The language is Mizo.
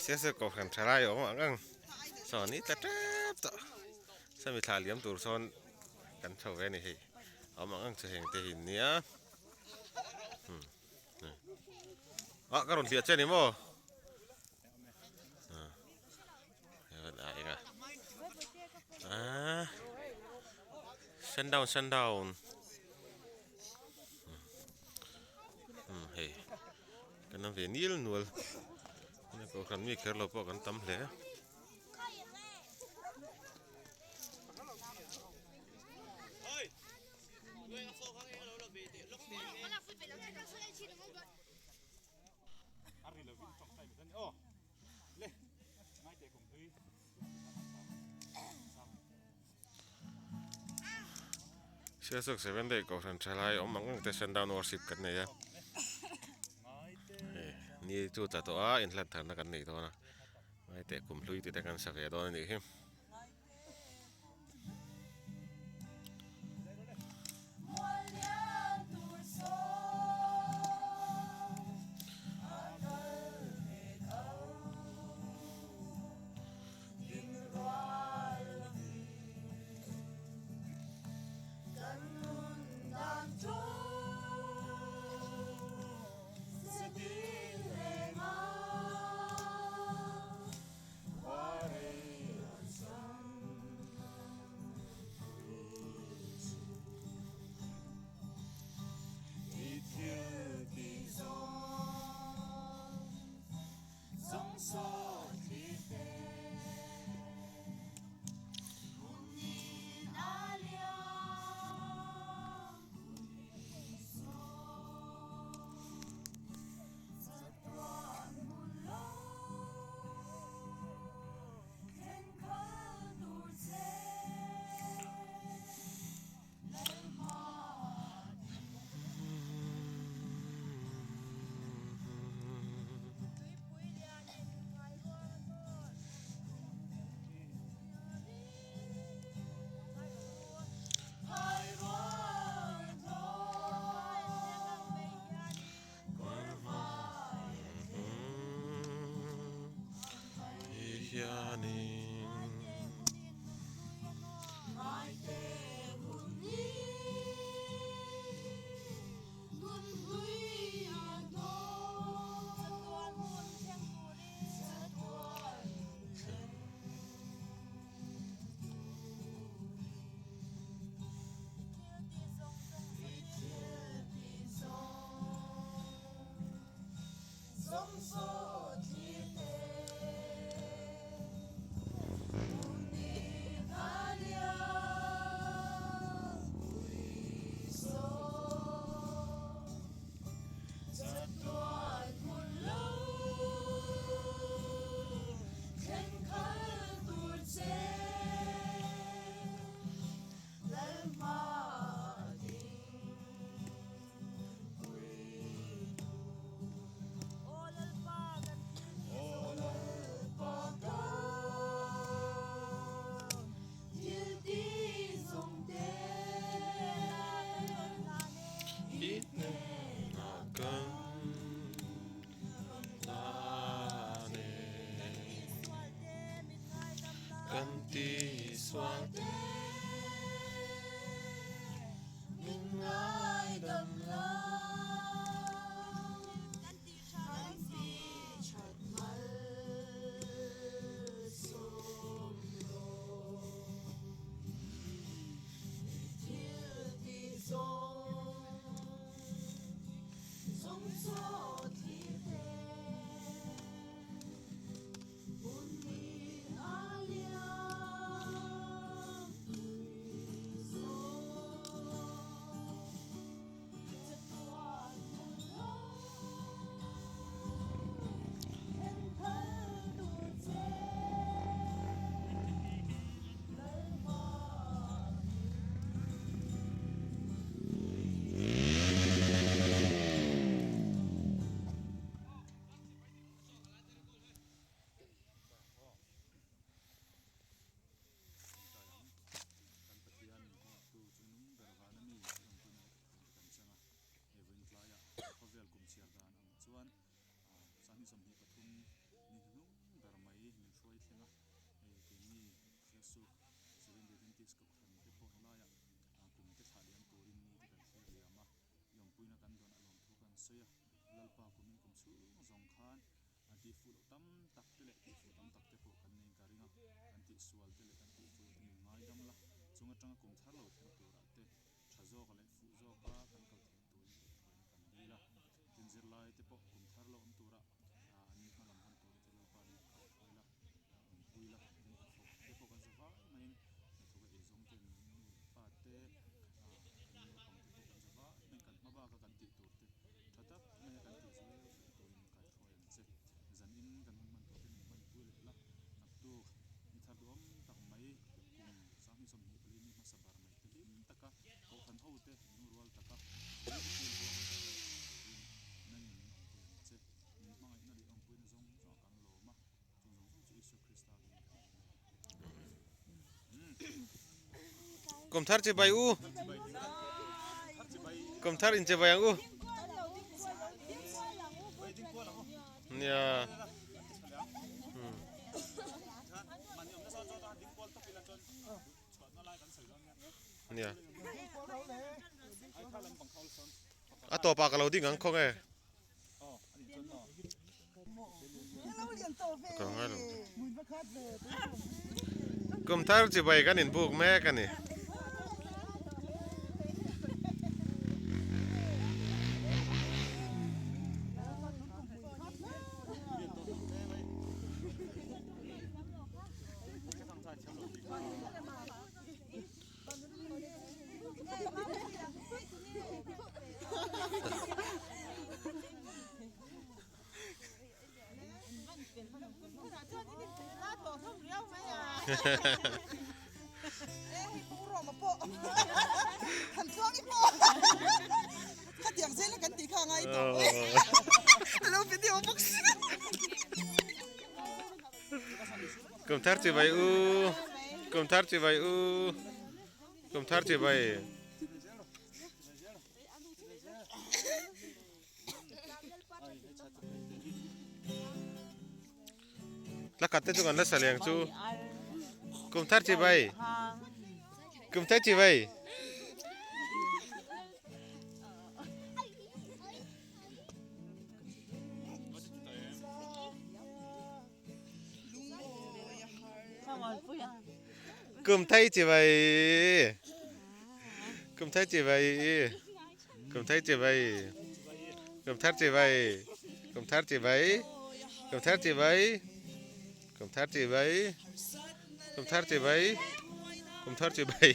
Siasep kohhran tha lai a awm ang ang saw ni tla tep tawh sawmi thla liam tur sawn kan chho ve a ni hei a awm ang ang chu heng te hi nia ah ka rawn hliah che a ni maw a eng a ah sundown sundown hei kan awm ve nil nual kohhran mi kher lo pawh kan tam hle. Sialsuk Seven Day Kohhran thalai awm ang ang te Sundown Worship kan nei a hei ni chu tla tawh a inhlan tharna kan nei dawn a ngaiteh kum hlui tih te kan sa ve dawn a nih hi. Sialsuk Seventh Day Adventist Kohhran te pawh helaiah kum te thlah liam turin ni te kan thlir liam a, i awmpuina kan dawn a lawmthu kan sawi a, Lalpa kumin kum chhung zawng khan a tihfuh loh tam tak te leh tihfuh tam tak te pawh kan neiin ka ring a, kan tihsual te leh kan tihfuh te min ngaidam la, chung atanga kum thar lo thleng turah te tha zawk leh fuh zawka kan kal theih turin kaihhruaina kan dil a, tin zirlai te pawh kum thar lo awm turah an hmalam hun tur te Lalpa nen kaihhruai la, awmpui la, tin hnathawk te pawh kan za vai maiin hnathawk a eizawng te nu leh pa te kan naupang te pawh kan za vai maiin kan hma baka kan tih tur te tha tak maia kan tih zel theih turin kaihhruai ang che. Zanin kan hun hman tur te min hmanpui leh la, naktuk ni thar duhawm tak mai kum 2024 ni hmasa bar mai te hlim taka kohhran ho te lungrual taka hlim takin huang an kan neih theih turin nangin min awmpui ang che. Min hmangaihna leh awmpuina zawng zawng a kan lawm a, chung zawng zawng chu Isua Krista hmingin kan dil a ni. Amen. Kum thar chibai u. Kum thar in chibai ang u. Nia. Nia. A tawpah ka lo ding ang khawng e. Kum thar chibai kan inbuk mek a ni. Kum thar chibai u kum thar chibai u kum thar chibai. La khat te chu kan la sa leng chu kum thar chibai kum thar chibai. Kum thar chibai kum thar chibai kum thar chibai kum thar chibai kum thar chibai kum thar chibai kum thar chibai kum thar chibai kum thar chibai.